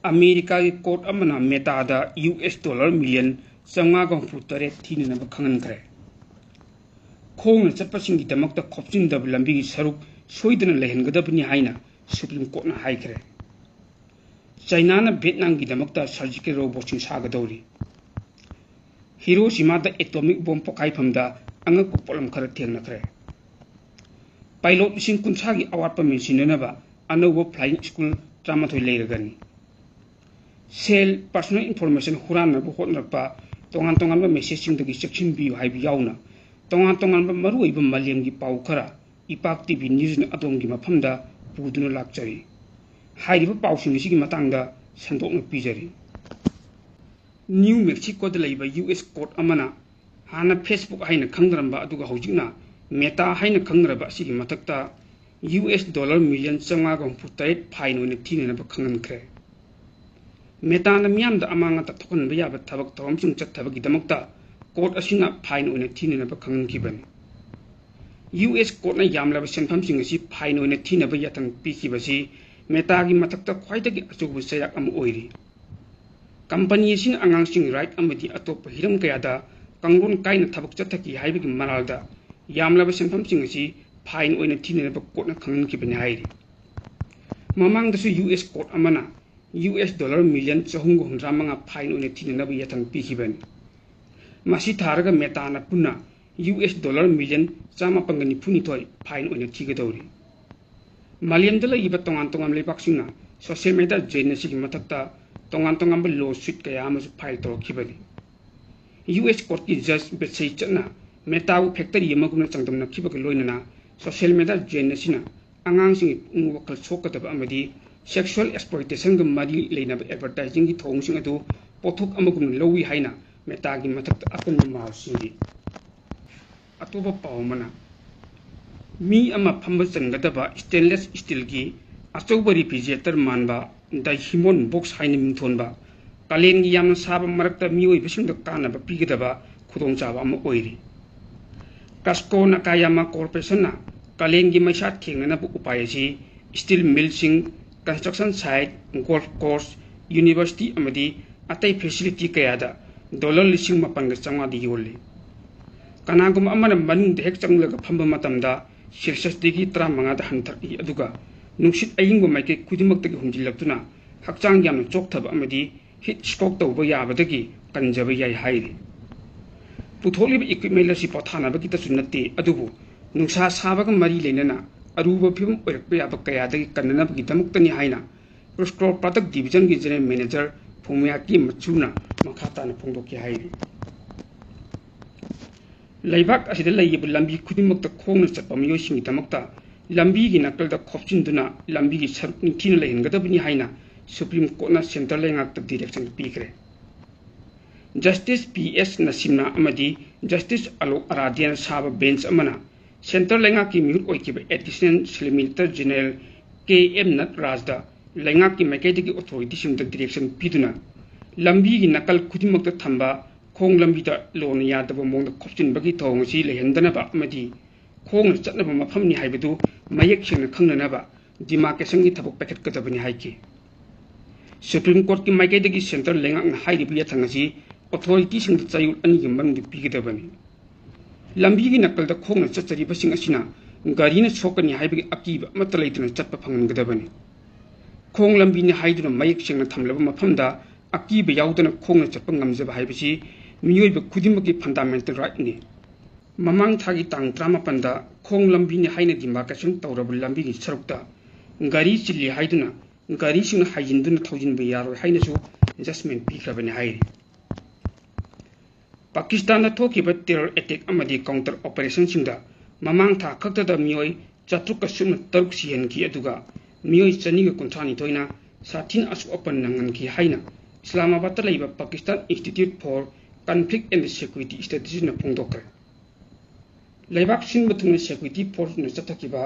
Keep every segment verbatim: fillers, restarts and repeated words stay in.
ꯑꯃꯦꯔꯤꯀꯥꯒꯤ ꯀꯣꯔꯠ ꯑꯃꯅ ꯃꯦꯇꯥꯗ U S dollar million ꯆꯥꯝꯃꯉꯥꯒ ꯍꯨꯝꯐꯨ ꯇꯔꯦꯠ ꯊꯤꯅꯅꯕ ꯈꯪꯍꯟꯈ꯭ꯔꯦ꯫ ꯈꯣꯡꯅ ꯆꯠꯄꯁꯤꯡꯒꯤꯗꯃꯛꯇ ꯈꯣꯞꯆꯤꯟꯗꯕ ꯂꯝꯕꯤꯒꯤ ꯁꯔꯨꯛ ꯁꯣꯏꯗꯅ ꯂꯩꯍꯟꯒꯗꯕꯅꯤ ꯍꯥꯏꯅ ꯁꯨꯄ꯭ꯔꯤꯝ ꯀꯣꯔꯠꯅ ꯍꯥꯏꯈ꯭ꯔꯦ꯫ ꯆꯥꯏꯅꯥꯅ ꯚꯤꯌꯦꯠꯅꯥꯝꯒꯤꯗꯃꯛꯇ ꯁꯔꯖꯤꯀꯦꯜ ꯔꯣꯕꯣꯠꯁꯤꯡ ꯁꯥꯒꯗꯧꯔꯤ꯫ ꯍꯤꯔꯣꯁꯤꯃꯥꯗ ꯑꯦꯇꯣꯃꯤꯛ ꯕꯣꯝ ꯄꯣꯈꯥꯏꯐꯝꯗ ꯑꯉꯛꯄ ꯄꯣꯠꯂꯝ ꯈꯔ ꯊꯦꯡꯅꯈ꯭ꯔꯦ꯫ ꯄꯥꯏꯂꯣꯠ ꯂꯤꯁꯤꯡ ꯀꯨꯟꯊ꯭ꯔꯥꯒꯤ ꯑꯋꯥꯠꯄ ꯃꯦꯟꯁꯤꯟꯅꯅꯕ ꯑꯅꯧꯕ ꯐ꯭ꯂꯥꯏꯌꯤꯡ ꯁ꯭ꯀꯨꯜ ꯇꯔꯥꯃꯥꯊꯣꯏ ꯂꯩꯔꯒꯅꯤ꯫ ꯁꯦꯜ, ꯄꯔꯁꯣꯅꯦꯜ ꯏꯟꯐꯣꯔꯃꯦꯁꯟ ꯍꯨꯔꯥꯟꯅꯕ ꯍꯣꯠꯅꯔꯛꯄ, ꯇꯣꯉꯥꯟ ꯇꯣꯉꯥꯟꯕ ꯃꯦꯁꯦꯖꯁꯤꯡꯗꯒꯤ ꯆꯦꯛꯁꯤꯟꯕꯤꯌꯨ ꯍꯥꯏꯕ ꯌꯥꯎꯅ ꯇꯣꯉꯥꯟ ꯇꯣꯉꯥꯟꯕ ꯃꯔꯨꯑꯣꯏꯕ ꯃꯥꯂꯦꯝꯒꯤ ꯄꯥꯎ ꯈꯔ ꯏꯄꯥꯛ ꯇꯤ ꯚꯤ ꯅ꯭ꯌꯨꯁꯅ ꯑꯗꯣꯝꯒꯤ ꯃꯐꯝꯗ ꯄꯨꯗꯨꯅ ꯂꯥꯛꯆꯔꯤ꯫ ꯍꯥꯏꯔꯤꯕ ꯄꯥꯎꯁꯤꯡ ꯑꯁꯤꯒꯤ ꯃꯇꯥꯡꯗ ꯁꯟꯗꯣꯛꯅ ꯄꯤꯖꯔꯤ꯫ ꯅ꯭ꯌꯨ ꯃꯦꯛꯁꯤꯀꯣꯗ ꯂꯩꯕ ꯌꯨ ꯑꯦꯁ ꯀꯣꯔꯠ ꯑꯃꯅ ꯍꯥꯟꯅ Facebook ꯍꯥꯏꯅ ꯈꯪꯅꯔꯝꯕ ꯑꯗꯨꯒ ꯍꯧꯖꯤꯛꯅ ꯃꯦꯇꯥ ꯍꯥꯏꯅ ꯈꯪꯅꯔꯕ ꯑꯁꯤꯒꯤ ꯃꯊꯛꯇ ꯌꯨ ꯑꯦꯁ ꯗꯣꯂꯔ ꯃꯤꯂꯤꯌꯟ ꯆꯥꯝꯃꯉꯥꯒ ꯍꯨꯝꯐꯨ ꯇꯔꯦꯠ ꯐꯥꯏꯟ ꯑꯣꯏꯅ ꯊꯤꯅꯅꯕ ꯈꯪꯍꯟꯈ꯭ꯔꯦ꯫ ꯃꯦꯇꯥꯅ ꯃꯤꯌꯥꯝꯗ ꯑꯃꯥꯡ ꯑꯇꯥ ꯊꯣꯛꯍꯟꯕ ꯌꯥꯕ ꯊꯕꯛ ꯊꯧꯔꯝꯁꯤꯡ ꯆꯠꯊꯕꯒꯤꯗꯃꯛꯇ ꯀꯣꯔꯠ ꯑꯁꯤꯅ ꯐꯥꯏꯟ ꯑꯣꯏꯅ ꯊꯤꯅꯅꯕ ꯈꯪꯍꯟꯈꯤꯕꯅꯤ꯫ ꯌꯨ ꯑꯦꯁ ꯀꯣꯔꯠꯅ ꯌꯥꯝꯂꯕ ꯁꯦꯟꯐꯝꯁꯤꯡ ꯑꯁꯤ ꯐꯥꯏꯟ ꯑꯣꯏꯅ ꯊꯤꯅꯕ ꯌꯥꯊꯪ ꯄꯤꯈꯤꯕꯁꯤ ꯃꯦꯇꯥꯒꯤ ꯃꯊꯛꯇ ꯈ꯭ꯋꯥꯏꯗꯒꯤ ꯑꯆꯧꯕ ꯆꯩꯔꯥꯛ ꯑꯃ ꯑꯣꯏꯔꯤ꯫ ꯀꯝꯄꯅꯤ ꯑꯁꯤꯅ ꯑꯉꯥꯡꯁꯤꯡꯒꯤ ꯔꯥꯏꯠ ꯑꯃꯗꯤ ꯑꯇꯣꯞꯄ ꯍꯤꯔꯝ ꯀꯌꯥꯗ ꯀꯥꯡꯂꯣꯟ ꯀꯥꯏꯅ ꯊꯕꯛ ꯆꯠꯊꯈꯤ ꯍꯥꯏꯕꯒꯤ ꯃꯔꯥꯜꯗ ꯌꯥꯝꯂꯕ ꯁꯦꯟꯐꯝꯁꯤꯡ ꯑꯁꯤ ꯐꯥꯏꯟ ꯑꯣꯏꯅ ꯊꯤꯅꯅꯕ ꯀꯣꯔꯠꯅ ꯈꯪꯍꯟꯈꯤꯕꯅꯤ ꯍꯥꯏꯔꯤ꯫ ꯃꯃꯥꯡꯗꯁꯨ ꯌꯨ ꯑꯦꯁ ꯀꯣꯔꯠ ꯑꯃꯅ ꯌꯨ ꯑꯦꯁ ꯗꯣꯂꯔ ꯃꯤꯂꯤꯌꯟ ꯆꯍꯨꯝꯒ ꯍꯨꯝꯗ꯭ꯔꯥ ꯃꯉꯥ ꯐꯥꯏꯟ ꯑꯣꯏꯅ ꯊꯤꯅꯅꯕ ꯌꯥꯊꯪ ꯄꯤꯈꯤꯕꯅꯤ꯫ ꯃꯁꯤ ꯊꯥꯔꯒ ꯃꯦꯇꯥꯅ ꯄꯨꯟꯅ ꯌꯨ ꯑꯦꯁ ꯗꯣꯂꯔ ꯃꯤꯂꯤꯌꯟ ꯆꯥꯃꯥꯄꯟꯒ ꯅꯤꯐꯨꯅꯤꯊꯣꯏ ꯐꯥꯏꯟ ꯑꯣꯏꯅ ꯊꯤꯒꯗꯧꯔꯤ꯫ ꯃꯥꯂꯦꯝꯗ ꯂꯩꯔꯤꯕ ꯇꯣꯉꯥꯟ ꯇꯣꯉꯥꯟꯕ ꯂꯩꯕꯥꯛꯁꯤꯡꯅ ꯁꯣꯁꯤꯌꯦꯜ ꯃꯦꯗꯤꯌꯥ ꯖꯦꯟ ꯑꯁꯤꯒꯤ ꯃꯊꯛꯇ ꯇꯣꯉꯥꯟ ꯇꯣꯉꯥꯟꯕ ꯂꯣ ꯁꯨꯠ ꯀꯌꯥ ꯑꯃꯁꯨ ꯐꯥꯏꯜ ꯇꯧꯔꯛꯈꯤꯕꯅꯤ꯫ ꯌꯨ ꯑꯦꯁ ꯀꯣꯔꯠꯀꯤ ꯖꯖ ꯕꯦꯠꯁꯩ ꯆꯠꯅ ꯃꯦꯇꯥꯕꯨ ꯐꯦꯛꯇꯔꯤ ꯑꯃꯒꯨꯝꯅ ꯆꯥꯡꯗꯝꯅꯈꯤꯕꯒ ꯂꯣꯏꯅꯅ ꯁꯣꯁꯤꯌꯦꯜ ꯃꯦꯗꯤꯌꯥ ꯖꯦꯟ ꯑꯁꯤꯅ ꯑꯉꯥꯡꯁꯤꯡꯒꯤ ꯄꯨꯛꯅꯤꯡ ꯋꯥꯈꯜ ꯁꯣꯛꯀꯗꯕ ꯑꯃꯗꯤ ꯁꯦꯛꯁꯨꯑꯦꯜ ꯑꯦꯛꯁꯄ꯭ꯂꯣꯏꯇꯦꯁꯟꯒ ꯃꯔꯤ ꯂꯩꯅꯕ ꯑꯦꯗꯚꯔꯇꯥꯏꯖꯤꯡꯒꯤ ꯊꯧꯑꯣꯡꯁꯤꯡ ꯑꯗꯨ ꯄꯣꯠꯊꯣꯛ ꯑꯃꯒꯨꯝꯅ ꯂꯧꯏ ꯍꯥꯏꯅ ꯃꯦꯇꯥꯒꯤ ꯃꯊꯛꯇ ꯑꯀꯟꯕ ꯃꯥꯜ ꯁꯤꯡꯂꯤ꯫ ꯑꯇꯣꯞꯄ ꯄꯥꯎ ꯑꯃꯅ, ꯃꯤ ꯑꯃ ꯐꯝꯕ ꯆꯟꯒꯗꯕ ꯁ꯭ꯇꯦꯟꯂꯦꯁ ꯁ꯭ꯇꯤꯜꯒꯤ ꯑꯆꯧꯕ ꯔꯤꯐ꯭ꯔꯤꯖꯔꯦꯇꯔ ꯃꯥꯟꯕ ꯗ ꯍ꯭ꯌꯨꯃꯟ ꯕꯣꯛꯁ ꯍꯥꯏꯅ ꯃꯤꯡꯊꯣꯟꯕ, ꯀꯥꯂꯦꯟꯒꯤ ꯌꯥꯝꯅ ꯁꯥꯕ ꯃꯔꯛꯇ ꯃꯤꯑꯣꯏꯕꯁꯤꯡꯗ ꯀꯥꯟꯅꯕ ꯄꯤꯒꯗꯕ ꯈꯨꯗꯣꯡꯆꯥꯕ ꯑꯃ ꯑꯣꯏꯔꯤ꯫ ꯀꯥꯁꯀꯣ ꯅꯥꯀꯥꯌꯥꯃꯥ ꯀꯣꯔꯄꯣꯔꯦꯁꯟꯅ ꯀꯥꯂꯦꯟꯒꯤ ꯃꯩꯁꯥ ꯊꯦꯡꯅꯅꯕ ꯎꯄꯥꯏ ꯑꯁꯤ ꯁ꯭ꯇꯤꯜ ꯃꯤꯜꯁꯤꯡ, construction site, golf course, university ꯑꯃꯗꯤ ꯑꯇꯩ ꯐꯦꯁꯤꯂꯤꯇꯤ ꯀꯌꯥꯗ ꯗꯣꯂꯔ ꯂꯤꯁꯤꯡ ꯃꯥꯄꯟꯒ ꯆꯥꯝꯃꯉꯥꯗ ꯌꯣꯜꯂꯤ꯫ ꯀꯅꯥꯒꯨꯝꯕ ꯑꯃꯅ ꯃꯅꯨꯡꯗ ꯍꯦꯛ ꯆꯪꯂꯒ ꯐꯝꯕ ꯃꯇꯝꯗ ꯁꯦꯜꯁꯤꯌꯁꯇꯒꯤ ꯇꯔꯥꯃꯉꯥꯗ ꯍꯟꯊꯔꯛꯏ, ꯑꯗꯨꯒ ꯅꯨꯡꯁꯤꯠ ꯑꯏꯪꯕ ꯃꯥꯏꯀꯩ ꯈꯨꯗꯤꯡꯃꯛꯇꯒꯤ ꯍꯨꯝꯖꯤꯜꯂꯛꯇꯨꯅ ꯍꯛꯆꯥꯡ ꯌꯥꯝꯅ ꯆꯣꯛꯊꯕ ꯑꯃꯗꯤ ꯍꯤꯠ ꯁ꯭ꯇ꯭ꯔꯣꯛ ꯇꯧꯕ ꯌꯥꯕꯗꯒꯤ ꯀꯟꯖꯕ ꯌꯥꯏ ꯍꯥꯏꯔꯤ꯫ ꯄꯨꯊꯣꯛꯂꯤꯕ ꯏꯀ꯭ꯋꯤꯞꯃꯦꯟ ꯑꯁꯤ ꯄꯣꯊꯥꯅꯕꯒꯤꯇꯁꯨ ꯅꯠꯇꯦ, ꯑꯗꯨꯕꯨ ꯅꯨꯡꯁꯥ ꯁꯥꯕꯒ ꯃꯔꯤ ꯂꯩꯅꯅ ꯑꯔꯨꯕ ꯐꯤꯚꯝ ꯑꯣꯏꯔꯛꯄ ꯌꯥꯕ ꯀꯌꯥꯗꯒꯤ ꯀꯟꯅꯅꯕꯒꯤꯗꯃꯛꯇꯅꯤ ꯍꯥꯏꯅ ꯄ꯭ꯔꯣꯁꯀ꯭ꯔꯣ ꯄ꯭ꯔꯗꯛ ꯗꯤꯕꯤꯖꯟꯒꯤ ꯖꯦꯅꯔꯦꯜ ꯃꯦꯅꯦꯖꯔ ꯐꯨꯃꯤꯌꯥꯀꯤ ꯃꯆꯨꯅ ꯃꯈꯥ ꯇꯥꯅ ꯐꯣꯡꯗꯣꯛꯈꯤ ꯍꯥꯏꯔꯤ꯫ ꯂꯩꯕꯥꯛ ꯑꯁꯤꯗ ꯂꯩꯔꯤꯕ ꯂꯝꯕꯤ ꯈꯨꯗꯤꯡꯃꯛꯇ ꯈꯣꯡꯅ ꯆꯠꯄ ꯃꯤꯑꯣꯏꯁꯤꯡꯒꯤꯗꯃꯛꯇ ꯂꯝꯕꯤꯒꯤ ꯅꯥꯀꯜꯗ ꯈꯣꯞꯆꯤꯟꯗꯨꯅ ꯂꯝꯕꯤꯒꯤ ꯁꯔꯨꯛ ꯅꯤꯡꯊꯤꯅ ꯂꯩꯍꯟꯒꯗꯕꯅꯤ ꯍꯥꯏꯅ ꯁꯨꯄ꯭ꯔꯤꯝ ꯀꯣꯔꯠꯅ ꯁꯦꯟꯇꯔ ꯂꯩꯉꯥꯛꯇ ꯗꯤꯔꯦꯛꯁꯟ ꯄꯤꯈ꯭ꯔꯦ꯫ ꯖꯁꯇꯤꯁ ꯄꯤ ꯑꯦꯁ ꯅꯁꯤꯝꯅ ꯑꯃꯗꯤ ꯖꯁꯇꯤꯁ ꯑꯂꯣꯛ ꯑꯔꯥꯙ꯭ꯌꯅ ꯁꯥꯕ ꯕꯦꯟꯆ ꯑꯃꯅ ꯁꯦꯟꯇꯔ ꯂꯩꯉꯥꯛꯀꯤ ꯃꯤꯍꯨꯠ ꯑꯣꯏꯈꯤꯕ ꯑꯦꯗꯤꯁꯅꯦꯜ ꯁꯣꯂꯤꯁꯤꯇꯔ ꯖꯦꯅꯔꯦꯜ ꯀꯦ ꯑꯦꯝ ꯅꯠꯔꯥꯖꯗ ꯂꯩꯉꯥꯛꯀꯤ ꯃꯥꯏꯀꯩꯗꯒꯤ ꯑꯣꯊꯣꯔꯤꯇꯤꯁꯤꯡꯗ ꯗꯤꯔꯦꯛꯁꯟ ꯄꯤꯗꯨꯅ ꯂꯝꯕꯤꯒꯤ ꯅꯥꯀꯜ ꯈꯨꯗꯤꯡꯃꯛꯇ ꯊꯝꯕ ꯈꯣꯡ ꯂꯝꯕꯤꯗ ꯂꯣꯟꯅ ꯌꯥꯗꯕ ꯃꯑꯣꯡꯗ ꯈꯣꯞꯆꯤꯟꯕꯒꯤ ꯊꯧꯑꯣꯡ ꯑꯁꯤ ꯂꯩꯍꯟꯗꯅꯕ ꯑꯃꯗꯤ ꯈꯣꯡꯅ ꯆꯠꯅꯕ ꯃꯐꯝꯅꯤ ꯍꯥꯏꯕꯗꯨ ꯃꯌꯦꯛ ꯁꯦꯡꯅ ꯈꯪꯅꯅꯕ ꯗꯤꯃꯥꯔꯀꯦꯁꯟꯒꯤ ꯊꯕꯛ ꯄꯥꯏꯈꯠꯀꯗꯕꯅꯤ ꯍꯥꯏꯈꯤ꯫ ꯁꯨꯄ꯭ꯔꯤꯝ ꯀꯣꯔꯠꯀꯤ ꯃꯥꯏꯀꯩꯗꯒꯤ ꯁꯦꯟꯇꯔ ꯂꯩꯉꯥꯛꯅ ꯍꯥꯏꯔꯤꯕ ꯌꯥꯊꯪ ꯑꯁꯤ ꯑꯣꯊꯣꯔꯤꯇꯤꯁꯤꯡꯗ ꯆꯌꯣꯜ ꯑꯅꯤꯒꯤ ꯃꯅꯨꯡꯗ ꯄꯤꯒꯗꯕꯅꯤ꯫ ꯂꯝꯕꯤꯒꯤ ꯅꯥꯀꯜꯗ ꯈꯣꯡꯅ ꯆꯠꯆꯔꯤꯕꯁꯤꯡ ꯑꯁꯤꯅ ꯒꯥꯔꯤꯅ ꯁꯣꯛꯀꯅꯤ ꯍꯥꯏꯕꯒꯤ ꯑꯀꯤꯕ ꯑꯃꯠꯇ ꯂꯩꯇꯅ ꯆꯠꯄ ꯐꯪꯍꯟꯒꯗꯕꯅꯤ꯫ ꯈꯣꯡ ꯂꯝꯕꯤꯅꯤ ꯍꯥꯏꯗꯨꯅ ꯃꯌꯦꯛ ꯁꯦꯡꯅ ꯊꯝꯂꯕ ꯃꯐꯝꯗ ꯑꯀꯤꯕ ꯌꯥꯎꯗꯅ ꯈꯣꯡꯅ ꯆꯠꯄ ꯉꯝꯖꯕ ꯍꯥꯏꯕꯁꯤ ꯃꯤꯑꯣꯏꯕ ꯈꯨꯗꯤꯡꯃꯛꯀꯤ ꯐꯟꯗꯥꯃꯦꯟꯇꯦꯜ ꯔꯥꯏꯠꯅꯤ꯫ ꯃꯃꯥꯡ ꯊꯥꯒꯤ ꯇꯥꯡ ꯇꯔꯥꯃꯥꯄꯟꯗ ꯈꯣꯡ ꯂꯝꯕꯤꯅꯤ ꯍꯥꯏꯅ ꯗꯤꯃꯥꯔꯀꯦꯁꯟ ꯇꯧꯔꯕ ꯂꯝꯕꯤꯒꯤ ꯁꯔꯨꯛꯇ ꯒꯥꯔꯤ ꯆꯤꯜꯂꯤ ꯍꯥꯏꯗꯨꯅ ꯒꯥꯔꯤꯁꯤꯡꯅ ꯍꯥꯏꯖꯤꯟꯗꯨꯅ ꯊꯧꯖꯤꯟꯕ ꯌꯥꯔꯣꯏ ꯍꯥꯏꯅꯁꯨ ꯖꯁꯃꯦꯟ ꯄꯤꯈ꯭ꯔꯕꯅꯤ ꯍꯥꯏꯔꯤ꯫ ꯄꯥꯀꯤꯁꯇꯥꯟꯗ ꯊꯣꯛꯈꯤꯕ ꯇꯦꯔꯣꯔ ꯑꯦꯇꯦꯛ ꯑꯃꯗꯤ ꯀꯥꯎꯟꯇꯔ ꯑꯣꯄꯔꯦꯁꯟꯁꯤꯡꯗ ꯃꯃꯥꯡ ꯊꯥ ꯈꯛꯇꯗ ꯃꯤꯑꯣꯏ ꯆꯥꯇ꯭ꯔꯨꯛꯀ ꯁꯨꯞꯅ ꯇꯔꯨꯛ ꯁꯤꯍꯟꯈꯤ, ꯑꯗꯨꯒ ꯃꯤꯑꯣꯏ ꯆꯅꯤꯒ ꯀꯨꯟꯊ꯭ꯔꯥꯅꯤꯊꯣꯏꯅ ꯁꯥꯊꯤꯅ ꯑꯁꯣꯛ ꯑꯄꯟ ꯅꯪꯍꯟꯈꯤ ꯍꯥꯏꯅ ꯏꯁꯂꯥꯃꯥꯕꯥꯗꯇ ꯂꯩꯕ Pakistan Institute for Conflict and Security Studiesꯅ ꯐꯣꯡꯗꯣꯛꯈ꯭ꯔꯦ꯫ ꯂꯩꯕꯥꯛ ꯁꯤꯟꯕ ꯊꯨꯡꯅ ꯁꯦꯀ꯭ꯌꯨꯔꯤꯇꯤ ꯐꯣꯔꯁꯅ ꯆꯠꯊꯈꯤꯕ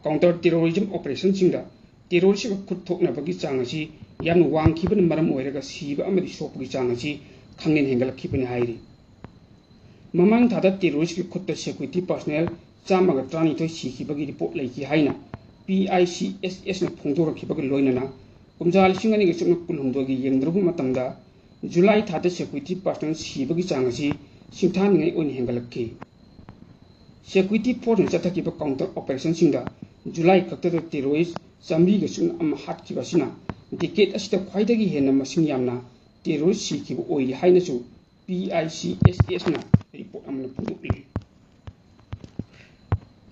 ꯀꯥꯎꯟꯇꯔ ꯇꯦꯔꯣꯔꯤꯖꯝ ꯑꯣꯄꯔꯦꯁꯟꯁꯤꯡꯗ ꯇꯦꯔꯣꯔꯤꯁ꯭ꯠꯀ ꯈꯨꯠ ꯊꯣꯛꯅꯕꯒꯤ ꯆꯥꯡ ꯑꯁꯤ ꯌꯥꯝꯅ ꯋꯥꯡꯈꯤꯕꯅ ꯃꯔꯝ ꯑꯣꯏꯔꯒ ꯁꯤꯕ ꯑꯃꯗꯤ ꯁꯣꯛꯄꯒꯤ ꯆꯥꯡ ꯑꯁꯤ ꯈꯪꯍꯦꯟ ꯍꯦꯟꯒꯠꯂꯛꯈꯤꯕꯅꯤ ꯍꯥꯏꯔꯤ꯫ ꯃꯃꯥꯡ ꯊꯥꯗ ꯇꯦꯔꯣꯔꯤꯁ꯭ꯠꯀꯤ ꯈꯨꯠꯇ ꯁꯦꯀ꯭ꯌꯨꯔꯤꯇꯤ ꯄꯥꯔꯁꯣꯅꯦꯜ ꯆꯥꯝꯃꯒ ꯇꯔꯥꯅꯤꯊꯣꯏ ꯁꯤꯈꯤꯕꯒꯤ ꯔꯤꯄꯣꯔꯠ ꯂꯩꯈꯤ ꯍꯥꯏꯅ P I C S Sꯅ ꯐꯣꯡꯗꯣꯔꯛꯈꯤꯕꯒ ꯂꯣꯏꯅꯅ ꯀꯨꯝꯖꯥ ꯂꯤꯁꯤꯡ ꯑꯅꯤꯒ ꯁꯨꯞꯅ ꯀꯨꯟꯍꯨꯝꯗꯣꯏꯒꯤ ꯌꯦꯡꯅꯔꯨꯕ ꯃꯇꯝꯗ ꯖꯨꯂꯥꯏ ꯊꯥꯗ security personnel ꯁꯤꯕꯒꯤ ꯆꯥꯡ ꯑꯁꯤ ꯁꯤꯡꯊꯥꯅꯤꯡꯉꯥꯏ ꯑꯣꯏꯅ ꯍꯦꯟꯒꯠꯂꯛꯈꯤ꯫ Security forceꯅ ꯆꯠꯊꯈꯤꯕ counter operationꯁꯤꯡꯗ ꯖꯨꯂꯥꯏ ꯈꯛꯇꯗ terrorist ꯆꯥꯃꯔꯤꯒ ꯁꯨꯞꯅ ꯑꯃ ꯍꯥꯠꯈꯤꯕ ꯑꯁꯤꯅ decade ꯑꯁꯤꯗ ꯈ꯭ꯋꯥꯏꯗꯒꯤ ꯍꯦꯟꯅ ꯃꯁꯤꯡ ꯌꯥꯝꯅ terrorist ꯁꯤꯈꯤꯕ ꯑꯣꯏꯔꯤ ꯍꯥꯏꯅꯁꯨ P I C S Sꯅ report ꯑꯃꯅ ꯐꯣꯡꯗꯣꯛꯂꯤ꯫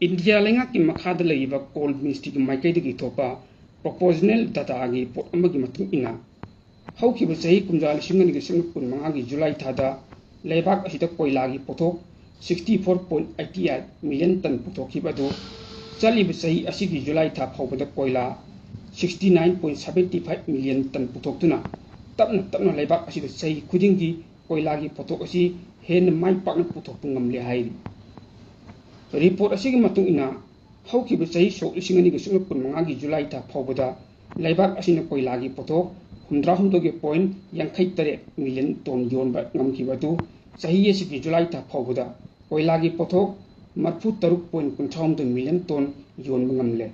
ꯏꯟꯗꯤꯌꯥ ꯂꯩꯉꯥꯛꯀꯤ ꯃꯈꯥꯗ ꯂꯩꯔꯤꯕ core ministryꯒꯤ ꯃꯥꯏꯀꯩꯗꯒꯤ ꯊꯣꯛꯄ proportional dataꯒꯤ report ꯑꯃꯒꯤ ꯃꯇꯨꯡ ꯏꯟꯅ, ꯍꯧꯈꯤꯕ ꯆꯍꯤ ꯀꯨꯝꯖꯥ ꯂꯤꯁꯤꯡ ꯑꯅꯤꯒ ꯁꯨꯞꯅ ꯀꯨꯟꯃꯉꯥꯒꯤ ꯖꯨꯂꯥꯏ ꯊꯥꯗ ꯂꯩꯕꯥꯛ ꯑꯁꯤꯗ ꯀꯣꯏꯂꯥꯒꯤ ꯄꯣꯠꯊꯣꯛ sixty four point eight million ton ꯄꯨꯊꯣꯛꯈꯤꯕ ꯑꯗꯨ ꯆꯠꯂꯤꯕ ꯆꯍꯤ ꯑꯁꯤꯒꯤ ꯖꯨꯂꯥꯏ ꯊꯥ ꯐꯥꯎꯕꯗ ꯀꯣꯏꯂꯥ sixty nine point seventy five million ton ꯄꯨꯊꯣꯛꯇꯨꯅ ꯇꯞꯅ ꯇꯞꯅ ꯂꯩꯕꯥꯛ ꯑꯁꯤꯗ ꯆꯍꯤ ꯈꯨꯗꯤꯡꯒꯤ ꯀꯣꯏꯂꯥꯒꯤ ꯄꯣꯠꯊꯣꯛ ꯑꯁꯤ ꯍꯦꯟꯅ ꯃꯥꯏ ꯄꯥꯛꯅ ꯄꯨꯊꯣꯛꯄ ꯉꯝꯂꯦ ꯍꯥꯏꯔꯤ꯫ Report ꯑꯁꯤꯒꯤ ꯃꯇꯨꯡ ꯏꯟꯅ, ꯍꯧꯈꯤꯕ ꯆꯍꯤ ꯁꯣꯛ ꯂꯤꯁꯤꯡ ꯑꯅꯤꯒ ꯁꯨꯞꯅ ꯀꯨꯟꯃꯉꯥꯒꯤ ꯖꯨꯂꯥꯏ ꯊꯥ ꯐꯥꯎꯕꯗ ꯂꯩꯕꯥꯛ ꯑꯁꯤꯅ ꯀꯣꯏꯂꯥꯒꯤ ꯄꯣꯠꯊꯣꯛ ꯍꯨꯝꯗ꯭ꯔꯥ ꯍꯨꯝꯗꯣꯏꯒꯤ point ꯌꯥꯡꯈꯩ ꯇꯔꯦꯠ million ton ꯌꯣꯟꯕ ꯉꯝꯈꯤꯕ ꯑꯗꯨ ꯆꯍꯤ ꯑꯁꯤꯒꯤ ꯖꯨꯂꯥꯏ ꯊꯥ ꯐꯥꯎꯕꯗ ꯀꯣꯏꯂꯥꯒꯤ ꯄꯣꯠꯊꯣꯛ ꯃꯔꯤꯐꯨ ꯇꯔꯨꯛ point ꯀꯨꯟꯊ꯭ꯔꯥ ꯍꯨꯝꯗꯣꯏ million ton ꯌꯣꯟꯕ ꯉꯝꯂꯦ꯫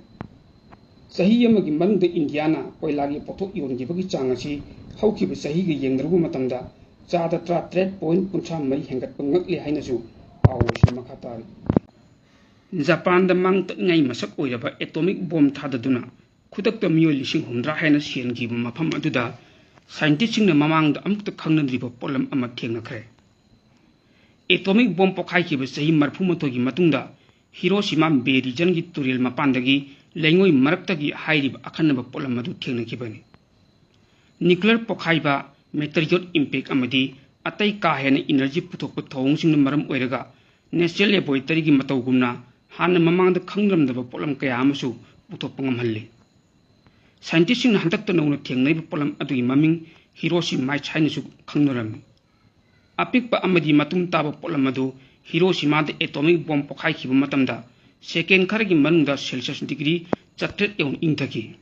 ꯆꯍꯤ ꯑꯃꯒꯤ ꯃꯅꯨꯡꯗ ꯏꯟꯗꯤꯌꯥꯅ ꯀꯣꯏꯂꯥꯒꯤ ꯄꯣꯠꯊꯣꯛ ꯌꯣꯟꯈꯤꯕꯒꯤ ꯆꯥꯡ ꯑꯁꯤ ꯍꯧꯈꯤꯕ ꯆꯍꯤꯒ ꯌꯦꯡꯅꯔꯨꯕ ꯃꯇꯝꯗ ꯆꯥꯗ ꯇꯔꯥꯇꯔꯦꯠ point ꯀꯨꯟꯊ꯭ꯔꯥ ꯃꯔꯤ ꯍꯦꯟꯒꯠꯄ ꯉꯛꯂꯦ ꯍꯥꯏꯅꯁꯨ ꯄꯥꯎ ꯑꯁꯤꯅ ꯃꯈꯥ ꯇꯥꯔꯤ꯫ ꯖꯄꯥꯟꯗ ꯃꯥꯡ ꯇꯛꯅꯤꯡꯉꯥꯏ ꯃꯁꯛ ꯑꯣꯏꯔꯕ atomic bomb ꯊꯥꯗꯗꯨꯅ ꯈꯨꯗꯛꯇ ꯃꯤꯑꯣꯏ ꯂꯤꯁꯤꯡ ꯍꯨꯝꯗ꯭ꯔꯥ ꯍꯦꯟꯅ ꯁꯤꯍꯟꯈꯤꯕ ꯃꯐꯝ ꯑꯗꯨꯗ scientistꯁꯤꯡꯅ ꯃꯃꯥꯡꯗ ꯑꯃꯨꯛꯇ ꯈꯪꯅꯗ꯭ꯔꯤꯕ ꯄꯣꯠꯂꯝ ꯑꯃ ꯊꯦꯡꯅꯈ꯭ꯔꯦ꯫ Atomic bomb ꯄꯣꯈꯥꯏꯈꯤꯕ ꯆꯍꯤ ꯃꯔꯤꯐꯨ ꯃꯥꯊꯣꯏꯒꯤ ꯃꯇꯨꯡꯗ ꯍꯤꯔꯣꯁꯤꯃꯥ ꯕꯦ regionꯒꯤ ꯇꯨꯔꯦꯜ ꯃꯄꯥꯟꯗꯒꯤ ꯂꯩꯉꯣꯏ ꯃꯔꯛꯇꯒꯤ ꯍꯥꯏꯔꯤꯕ ꯑꯈꯟꯅꯕ ꯄꯣꯠꯂꯝ ꯑꯗꯨ ꯊꯦꯡꯅꯈꯤꯕꯅꯤ꯫ Nuclear ꯄꯣꯈꯥꯏꯕ, meteorite impact ꯑꯃꯗꯤ ꯑꯇꯩ ꯀꯥ ꯍꯦꯟꯅ energy ꯄꯨꯊꯣꯛꯄ ꯊꯧꯑꯣꯡꯁꯤꯡꯅ ꯃꯔꯝ ꯑꯣꯏꯔꯒ National Laboratoryꯒꯤ ꯃꯇꯧꯒꯨꯝꯅ ꯍꯥꯟꯅ ꯃꯃꯥꯡꯗ ꯈꯪꯅꯔꯝꯗꯕ ꯄꯣꯠꯂꯝ ꯀꯌꯥ ꯑꯃꯁꯨ ꯄꯨꯊꯣꯛꯄ ꯉꯝꯍꯜꯂꯤ꯫ Scientistꯁꯤꯡꯅ ꯍꯟꯗꯛꯇ ꯅꯧꯅ ꯊꯦꯡꯅꯔꯤꯕ ꯄꯣꯠꯂꯝ ꯑꯗꯨꯒꯤ ꯃꯃꯤꯡ Hiroshima ꯍꯥꯏꯅꯁꯨ ꯈꯪꯅꯔꯝꯃꯤ꯫ ꯑꯄꯤꯛꯄ ꯑꯃꯗꯤ ꯃꯇꯨꯝ ꯇꯥꯕ ꯄꯣꯠꯂꯝ ꯑꯗꯨ ꯍꯤꯔꯣꯁꯤꯃꯥꯗ atomic bomb ꯄꯣꯈꯥꯏꯈꯤꯕ ꯃꯇꯝꯗ second ꯈꯔꯒꯤ ꯃꯅꯨꯡꯗ Celsius degree ꯆꯥꯇ꯭ꯔꯦꯠ ꯌꯧꯅ ꯏꯪꯊꯈꯤ꯫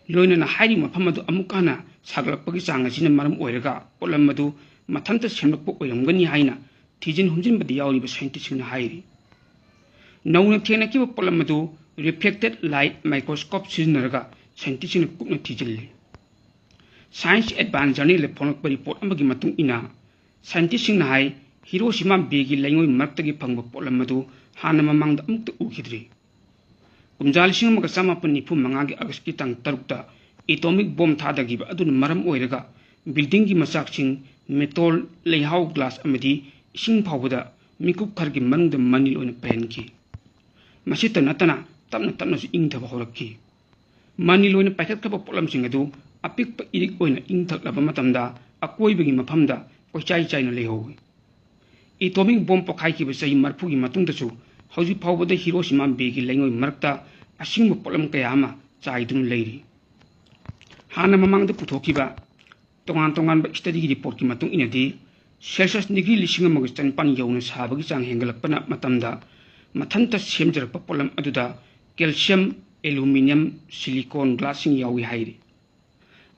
ꯂꯣꯏꯅꯅ ꯍꯥꯏꯔꯤꯕ ꯃꯐꯝ ꯑꯗꯨ ꯑꯃꯨꯛ ꯍꯟꯅ ꯁꯥꯒꯠꯂꯛꯄꯒꯤ ꯆꯥꯡ ꯑꯁꯤꯅ ꯃꯔꯝ ꯑꯣꯏꯔꯒ ꯄꯣꯠꯂꯝ ꯑꯗꯨ ꯃꯊꯟꯇ ꯁꯦꯝꯂꯛꯄ ꯑꯣꯏꯔꯝꯒꯅꯤ ꯍꯥꯏꯅ ꯊꯤꯖꯤꯟ ꯍꯨꯝꯖꯤꯟꯕꯗ ꯌꯥꯎꯔꯤꯕ scientistꯁꯤꯡꯅ ꯍꯥꯏꯔꯤ꯫ ꯅꯧꯅ ꯊꯦꯡꯅꯈꯤꯕ ꯄꯣꯠꯂꯝ ꯑꯗꯨ reflected light microscope ꯁꯤꯖꯤꯟꯅꯔꯒ ꯁꯥꯏꯟꯇꯤꯁꯁꯤꯡꯅ ꯀꯨꯞꯅ ꯊꯤꯖꯤꯜꯂꯤ꯫ Science Advance Journalꯗ ꯐꯣꯡꯂꯛꯄ ꯔꯤꯄꯣꯔꯠ ꯑꯃꯒꯤ ꯃꯇꯨꯡ ꯏꯟꯅ, ꯁꯥꯏꯟꯇꯤꯁꯁꯤꯡꯅ ꯍꯥꯏ, ꯍꯤꯔꯣꯁꯤꯃꯥ ꯕꯦꯒꯤ ꯂꯩꯉꯣꯏ ꯃꯔꯛꯇꯒꯤ ꯐꯪꯕ ꯄꯣꯠꯂꯝ ꯑꯗꯨ ꯍꯥꯟꯅ ꯃꯃꯥꯡꯗ ꯑꯃꯨꯛꯇ ꯎꯈꯤꯗ꯭ꯔꯤ꯫ ꯀꯨꯝꯖꯥ ꯂꯤꯁꯤꯡ ꯑꯃꯒ ꯆꯃꯥꯄꯟ ꯅꯤꯐꯨ ꯃꯉꯥꯒꯤ ꯑꯥꯒꯁꯀꯤ ꯇꯥꯡ ꯇꯔꯨꯛꯇ ꯑꯦꯇꯣꯃꯤꯛ ꯕꯣꯝ ꯊꯥꯗꯈꯤꯕ ꯑꯗꯨꯅ ꯃꯔꯝ ꯑꯣꯏꯔꯒ, ꯕꯤꯜꯗꯤꯡꯒꯤ ꯃꯆꯥꯛꯁꯤꯡ, ꯃꯦꯇꯣꯜ, ꯂꯩꯍꯥꯎ, ꯒ꯭ꯂꯥꯁ ꯑꯃꯗꯤ ꯏꯁꯤꯡ ꯐꯥꯎꯕꯗ ꯃꯤꯀꯨꯞ ꯈꯔꯒꯤ ꯃꯅꯨꯡꯗ ꯃꯅꯤꯜ ꯑꯣꯏꯅ ꯄꯩꯍꯟꯈꯤ꯫ ꯃꯁꯤꯇ ꯅꯠꯇꯅ, ꯇꯞꯅ ꯇꯞꯅꯁꯨ ꯏꯪꯊꯕ ꯍꯧꯔꯛꯈꯤ꯫ ꯃꯅꯤꯜ ꯑꯣꯏꯅ ꯄꯥꯏꯈꯠꯈ꯭ꯔꯕ ꯄꯣꯠꯂꯝꯁꯤꯡ ꯑꯗꯨ ꯑꯄꯤꯛꯄ ꯏꯔꯤꯛ ꯑꯣꯏꯅ ꯏꯪꯊꯛꯂꯕ ꯃꯇꯝꯗ, ꯑꯀꯣꯏꯕꯒꯤ ꯃꯐꯝꯗ ꯀꯣꯏꯆꯥꯏ ꯆꯥꯏꯅ ꯂꯩꯍꯧꯏ꯫ ꯑꯦꯇꯣꯃꯤꯛ ꯕꯣꯝ ꯄꯣꯈꯥꯏꯈꯤꯕ ꯆꯍꯤ ꯃꯔꯤꯐꯨꯒꯤ ꯃꯇꯨꯡꯗꯁꯨ ꯍꯧꯖꯤꯛ ꯐꯥꯎꯕꯗ ꯍꯤꯔꯣꯁꯤꯃꯥ ꯕꯦꯒꯤ ꯂꯩꯉꯣꯏ ꯃꯔꯛꯇ ꯑꯁꯤꯒꯨꯝꯕ ꯄꯣꯠꯂꯝ ꯀꯌꯥ ꯑꯃ ꯆꯥꯏꯗꯨꯅ ꯂꯩꯔꯤ꯫ ꯍꯥꯟꯅ ꯃꯃꯥꯡꯗ ꯄꯨꯊꯣꯛꯈꯤꯕ ꯇꯣꯉꯥꯟ ꯇꯣꯉꯥꯟꯕ ꯁ꯭ꯇꯗꯤꯒꯤ ꯔꯤꯄꯣꯔꯠꯀꯤ ꯃꯇꯨꯡ ꯏꯟꯅꯗꯤ, ꯁꯦꯜꯁꯤꯌꯁ ꯗꯤꯒ꯭ꯔꯤ ꯂꯤꯁꯤꯡ ꯑꯃꯒ ꯆꯅꯤꯄꯥꯟ ꯌꯧꯅ ꯁꯥꯕꯒꯤ ꯆꯥꯡ ꯍꯦꯟꯒꯠꯂꯛꯄꯅ ꯃꯇꯝꯗ, ꯃꯊꯟꯇ ꯁꯦꯝꯖꯔꯛꯄ ꯄꯣꯠꯂꯝ ꯑꯗꯨꯗ ꯀꯦꯜꯁꯤꯌꯝ, ꯑꯦꯂꯨꯃꯤꯅꯤꯌꯝ, ꯁꯤꯂꯤꯀꯣꯟ, ꯒ꯭ꯂꯥꯁꯁꯤꯡ ꯌꯥꯎꯏ ꯍꯥꯏꯔꯤ꯫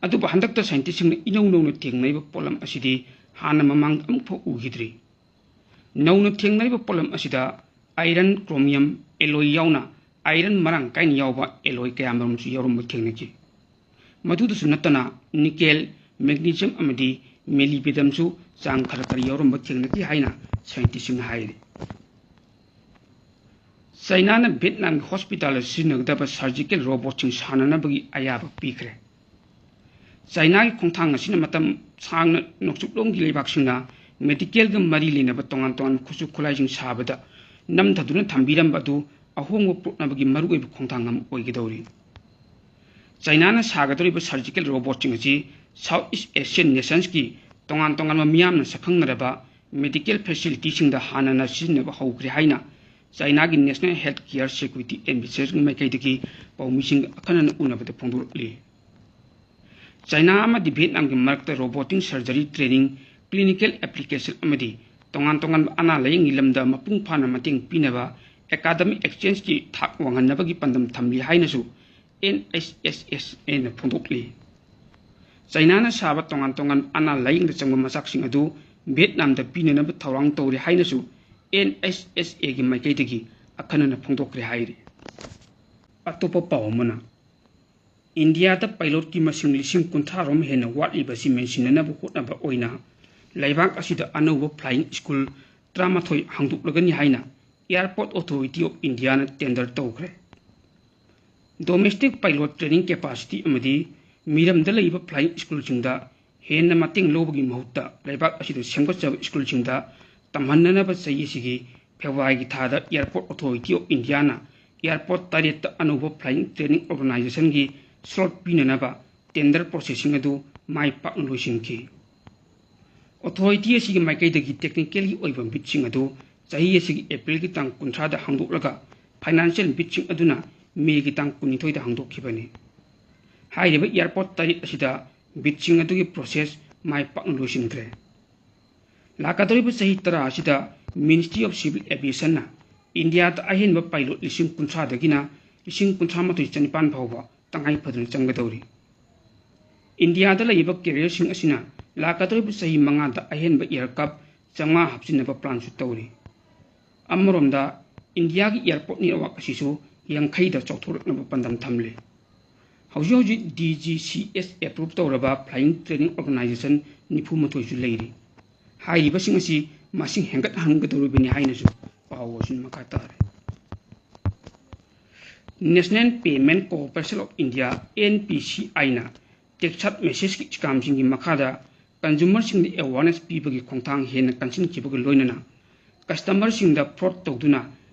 ꯑꯗꯨꯕꯨ ꯍꯟꯗꯛꯇ ꯁꯥꯏꯟꯇꯤꯁꯁꯤꯡꯅ ꯏꯅꯧ ꯅꯧꯅ ꯊꯦꯡꯅꯔꯤꯕ ꯄꯣꯠꯂꯝ ꯑꯁꯤꯗꯤ ꯍꯥꯟꯅ ꯃꯃꯥꯡꯗ ꯑꯃꯨꯛꯐꯥꯎ ꯎꯈꯤꯗ꯭ꯔꯤ꯫ ꯅꯧꯅ ꯊꯦꯡꯅꯔꯤꯕ ꯄꯣꯠꯂꯝ ꯑꯁꯤꯗ ꯑꯥꯏꯔꯟ, ꯀ꯭ꯔꯣꯃꯤꯌꯝ ꯑꯦꯂꯣꯏ ꯌꯥꯎꯅ ꯑꯥꯏꯔꯟ ꯃꯔꯥꯡ ꯀꯥꯏꯅ ꯌꯥꯎꯕ ꯑꯦꯂꯣꯏ ꯀꯌꯥꯃꯔꯨꯝꯁꯨ ꯌꯥꯎꯔꯝꯕ ꯊꯦꯡꯅꯈꯤ꯫ ꯃꯗꯨꯗꯁꯨ ꯅꯠꯇꯅ, ꯅꯤꯀꯦꯜ, ꯃꯦꯒꯅꯤꯁꯤꯌꯝ ꯑꯃꯗꯤ ꯃꯦꯂꯤꯕꯦꯗꯝꯁꯨ ꯆꯥꯡ ꯈꯔ ꯈꯔ ꯌꯥꯎꯔꯝꯕ ꯊꯦꯡꯅꯈꯤ ꯍꯥꯏꯅ ꯁꯥꯏꯟꯇꯤꯁꯁꯤꯡꯅ ꯍꯥꯏꯔꯤ꯫ ꯆꯥꯏꯅꯥꯅ ꯚꯤꯌꯦꯠꯅꯥꯝꯒꯤ ꯍꯣꯁꯄꯤꯇꯥꯜꯗ ꯁꯤꯖꯤꯟꯅꯒꯗꯕ ꯁꯔꯖꯤꯀꯦꯜ ꯔꯣꯕꯣꯠꯁꯤꯡ ꯁꯥꯟꯅꯅꯕꯒꯤ ꯑꯌꯥꯕ ꯄꯤꯈ꯭ꯔꯦ꯫ ꯆꯥꯏꯅꯥꯒꯤ ꯈꯣꯡꯊꯥꯡ ꯑꯁꯤꯅ ꯃꯇꯝ ꯁꯥꯡꯅ ꯅꯣꯡꯆꯨꯞꯂꯣꯝꯒꯤ ꯂꯩꯕꯥꯛꯁꯤꯡꯅ ꯃꯦꯗꯤꯀꯦꯜꯒ ꯃꯔꯤ ꯂꯩꯅꯕ ꯇꯣꯉꯥꯟ ꯇꯣꯉꯥꯟꯕ ꯈꯨꯠꯁꯨ ꯈꯨꯠꯂꯥꯏꯁꯤꯡ ꯁꯥꯕꯗ ꯅꯝꯊꯗꯨꯅ ꯊꯝꯕꯤꯔꯝꯕ ꯑꯗꯨ ꯑꯍꯣꯡꯕ ꯄꯨꯔꯛꯅꯕꯒꯤ ꯃꯔꯨꯑꯣꯏꯕ ꯈꯣꯡꯊꯥꯡ ꯑꯃ ꯑꯣꯏꯒꯗꯧꯔꯤ꯫ ꯆꯥꯏꯅꯥꯅ ꯁꯥꯒꯗꯧꯔꯤꯕ ꯁꯔꯖꯤꯀꯦꯜ ꯔꯣꯕꯣꯠꯁꯤꯡ ꯑꯁꯤ ꯁꯥꯎꯠ ꯏꯁ ꯑꯦꯁꯤꯌꯥꯟ ꯅꯦꯁꯟꯁꯀꯤ ꯇꯣꯉꯥꯟ ꯇꯣꯉꯥꯟꯕ ꯃꯤꯌꯥꯝꯅ ꯁꯛꯈꯪꯅꯔꯕ ꯃꯦꯗꯤꯀꯦꯜ ꯐꯦꯁꯤꯂꯤꯇꯤꯁꯤꯡꯗ ꯍꯥꯟꯅꯅ ꯁꯤꯖꯤꯟꯅꯕ ꯍꯧꯈ꯭ꯔꯦ ꯍꯥꯏꯅ ꯆꯥꯏꯅꯥꯒꯤ ꯅꯦꯁꯅꯦꯜ ꯍꯦꯜꯊ ꯀꯤꯌꯔ ꯁꯦꯀ꯭ꯌꯨꯔꯤꯇꯤ ꯑꯦꯗꯃꯤꯅꯤꯁꯇ꯭ꯔꯦꯁꯟꯒꯤ ꯃꯥꯏꯀꯩꯗꯒꯤ ꯄꯥꯎꯃꯤꯁꯤꯡꯒ ꯑꯈꯟꯅꯅ ꯎꯅꯕꯗ ꯐꯣꯡꯗꯣꯔꯛꯂꯤ꯫ ꯆꯥꯏꯅꯥ ꯑꯃꯗꯤ ꯚꯤꯌꯦꯠꯅꯥꯝꯒꯤ ꯃꯔꯛꯇ robotic surgery training, clinical application ꯑꯃꯗꯤ ꯇꯣꯉꯥꯟ ꯇꯣꯉꯥꯟꯕ ꯑꯅꯥ ꯂꯥꯌꯦꯡꯒꯤ ꯂꯝꯗ ꯃꯄꯨꯡ ꯐꯥꯅ ꯃꯇꯦꯡ ꯄꯤꯅꯕ ꯑꯦꯀꯥꯗꯃꯤꯛ ꯑꯦꯛꯁꯆꯦꯟꯖꯀꯤ ꯊꯥꯛ ꯋꯥꯡꯍꯟꯅꯕꯒꯤ ꯄꯥꯟꯗꯝ ꯊꯝꯂꯤ ꯍꯥꯏꯅꯁꯨ ꯑꯦꯟ ꯑꯩꯆ ꯑꯦꯁ ꯑꯦꯁ ꯑꯦꯅ ꯐꯣꯡꯗꯣꯛꯂꯤ꯫ ꯆꯥꯏꯅꯥꯅ ꯁꯥꯕ ꯇꯣꯉꯥꯟ ꯇꯣꯉꯥꯟꯕ ꯑꯅꯥ ꯂꯥꯌꯦꯡꯗ ꯆꯪꯕ ꯃꯆꯥꯛꯁꯤꯡ ꯑꯗꯨ ꯚꯤꯌꯦꯠꯅꯥꯝꯗ ꯄꯤꯅꯅꯕ ꯊꯧꯔꯥꯡ ꯇꯧꯔꯤ ꯍꯥꯏꯅꯁꯨ ꯑꯦꯟ ꯑꯩꯆ ꯑꯦꯁ ꯑꯦꯒꯤ ꯃꯥꯏꯀꯩꯗꯒꯤ ꯑꯈꯟꯅꯅ ꯐꯣꯡꯗꯣꯛꯈ꯭ꯔꯦ ꯍꯥꯏꯔꯤ꯫ ꯑꯇꯣꯞꯄ ꯄꯥꯎ ꯑꯃꯅ, ꯏꯟꯗꯤꯌꯥꯗ ꯄꯥꯏꯂꯣꯠꯀꯤ ꯃꯁꯤꯡ ꯂꯤꯁꯤꯡ ꯀꯨꯟꯊ꯭ꯔꯥ ꯔꯣꯝ ꯍꯦꯟꯅ ꯋꯥꯠꯂꯤꯕꯁꯤ ꯃꯦꯟꯁꯤꯟꯅꯅꯕ ꯍꯣꯠꯅꯕ ꯑꯣꯏꯅ ꯂꯩꯕꯥꯛ ꯑꯁꯤꯗ ꯑꯅꯧꯕ flying school ꯇꯔꯥꯃꯥꯊꯣꯏ ꯍꯥꯡꯗꯣꯛꯂꯒꯅꯤ ꯍꯥꯏꯅ Airport Authority of Indiaꯅ tender ꯇꯧꯈ꯭ꯔꯦ꯫ Domestic pilot training capacity ꯑꯃꯗꯤ ꯃꯤꯔꯝꯗ ꯂꯩꯕ flying schoolꯁꯤꯡꯗ ꯍꯦꯟꯅ ꯃꯇꯦꯡ ꯂꯧꯕꯒꯤ ꯃꯍꯨꯠꯇ ꯂꯩꯕꯥꯛ ꯑꯁꯤꯗ ꯁꯦꯝꯒꯠꯆꯕ schoolꯁꯤꯡꯗ ꯇꯝꯍꯟꯅꯅꯕ ꯆꯍꯤ ꯑꯁꯤꯒꯤ ꯐꯦꯕ꯭ꯔꯨꯋꯥꯔꯤꯒꯤ ꯊꯥꯗ Airport Authority of Indiaꯅ airport ꯇꯔꯦꯠꯇ ꯑꯅꯧꯕ flying training organisationꯒꯤ slot ꯄꯤꯅꯅꯕ tender processꯁꯤꯡ ꯑꯗꯨ ꯃꯥꯏ ꯄꯥꯛꯅ ꯂꯣꯏꯁꯤꯟꯈꯤ꯫ Authority ꯑꯁꯤꯒꯤ ꯃꯥꯏꯀꯩꯗꯒꯤ technicalꯒꯤ ꯑꯣꯏꯕ bidꯁꯤꯡ ꯑꯗꯨ ꯆꯍꯤ ꯑꯁꯤꯒꯤ Aprilꯒꯤ ꯇꯥꯡ ꯀꯨꯟꯊ꯭ꯔꯥꯗ ꯍꯥꯡꯗꯣꯛꯂꯒ financial bidꯁꯤꯡ ꯑꯗꯨꯅ Mayꯒꯤ ꯇꯥꯡ ꯀꯨꯟꯅꯤꯊꯣꯏꯗ ꯍꯥꯡꯗꯣꯛꯈꯤꯕꯅꯤ꯫ ꯍꯥꯏꯔꯤꯕ airport ꯇꯔꯦꯠ ꯑꯁꯤꯗ bidꯁꯤꯡ ꯑꯗꯨꯒꯤ process ꯃꯥꯏ ꯄꯥꯛꯅ ꯂꯣꯏꯁꯤꯟꯈ꯭ꯔꯦ꯫ ꯂꯥꯛꯀꯗꯧꯔꯤꯕ ꯆꯍꯤ ꯇꯔꯥ ꯑꯁꯤꯗ Ministry of Civil Aviationꯅ ꯏꯟꯗꯤꯌꯥꯗ ꯑꯍꯦꯟꯕ pilot ꯂꯤꯁꯤꯡ ꯀꯨꯟꯊ꯭ꯔꯥꯗꯒꯤꯅ ꯂꯤꯁꯤꯡ ꯀꯨꯟꯊ꯭ꯔꯥ ꯃꯥꯊꯣꯏ ꯆꯅꯤꯄꯥꯟ ꯐꯥꯎꯕ ꯇꯉꯥꯏ ꯐꯗꯅ ꯆꯪꯒꯗꯧꯔꯤ꯫ ꯏꯟꯗꯤꯌꯥꯗ ꯂꯩꯔꯤꯕ carrierꯁꯤꯡ ꯑꯁꯤꯅ ꯂꯥꯛꯀꯗꯧꯔꯤꯕ ꯆꯍꯤ ꯃꯉꯥꯗ ꯑꯍꯦꯟꯕ aircraft ꯆꯥꯝꯃꯉꯥ ꯍꯥꯞꯆꯤꯟꯅꯕ planꯁꯨ ꯇꯧꯔꯤ꯫ ꯑꯃꯔꯣꯝꯗ ꯏꯟꯗꯤꯌꯥꯒꯤ airport network ꯑꯁꯤꯁꯨ ꯌꯥꯡꯈꯩꯗ ꯆꯥꯎꯊꯣꯔꯛꯅꯕ ꯄꯥꯟꯗꯝ ꯊꯝꯂꯤ꯫ ꯍꯧꯖꯤꯛ ꯍꯧꯖꯤꯛ DGCA approve ꯇꯧꯔꯕ flying training organisation ꯅꯤꯐꯨ ꯃꯥꯊꯣꯏꯁꯨ ꯂꯩꯔꯤ꯫ ꯍꯥꯏꯔꯤꯕꯁꯤꯡ ꯑꯁꯤ ꯃꯁꯤꯡ ꯍꯦꯟꯒꯠꯍꯟꯒꯗꯧꯔꯤꯕꯅꯤ ꯍꯥꯏꯅꯁꯨ ꯄꯥꯎ ꯑꯁꯤꯅ ꯃꯈꯥ ꯇꯥꯔꯦ꯫ National Payment Corporation of India, NPCIꯅ text messageꯀꯤ scamꯁꯤꯡꯒꯤ ꯃꯈꯥꯗ consumerꯁꯤꯡꯗ awareness ꯄꯤꯕꯒꯤ ꯈꯣꯡꯊꯥꯡ ꯍꯦꯟꯅ ꯀꯟꯁꯤꯟꯈꯤꯕꯒ ꯂꯣꯏꯅꯅ customerꯁꯤꯡꯗ fraud ꯇꯧꯗꯨꯅ